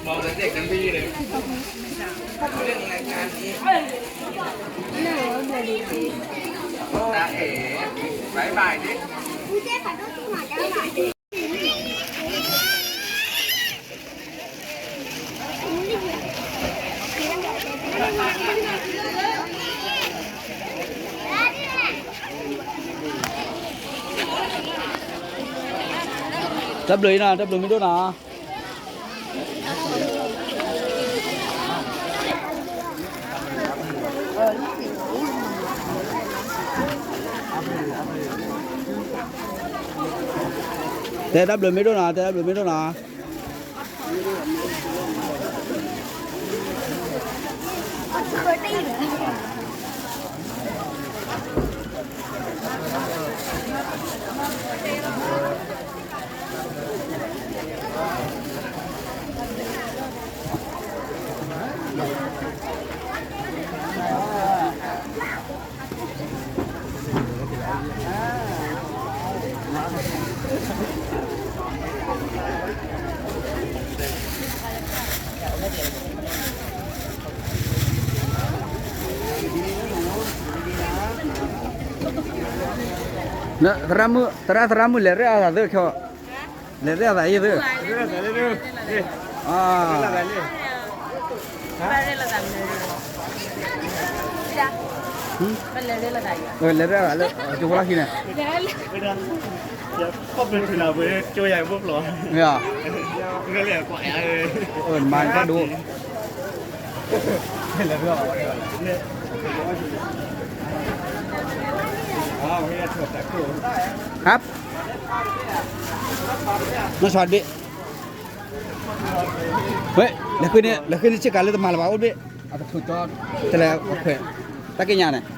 มองแต่เด็กกันพี่เลย เรื่องรายการนี้ ตาเอ๋ บ๊ายบายดิ တၢ်ဘျုးအံၤနီၤ တၢ်ဘျုးမ့ၢ်ဒိၣ်နီၤ. တဲတၢ်ဘျုးမ့ၢ်ဒိၣ်နီၤ တဲတၢ်ဘျုးမ့ၢ်ဒိၣ်နီၤ. သရၣ်မုၣ် သရၣ် သရၣ်မုၣ်လဲၤရဲၣ်အသးသ့ခဲ, လဲၤရဲၣ်အသးအံၤသ့, လဲၤရဲၣ်အသးလၢကၠိဖိလီၢ်ခံန့ၣ်, မၤတၢ်ဒိ ဟါ, နီၢ်ဆီဒ့, ဝဲ, လဲၤဃုန့ၣ် လဲၤဃုန့ၣ် ဆ့ကၤလၢတမၤလၢၤဘၣ် အိၣ်ဘ့ၣ်, အကထိကၠီ, တလဲၤခွဲး, တၢ်က့ညါန့ၣ်,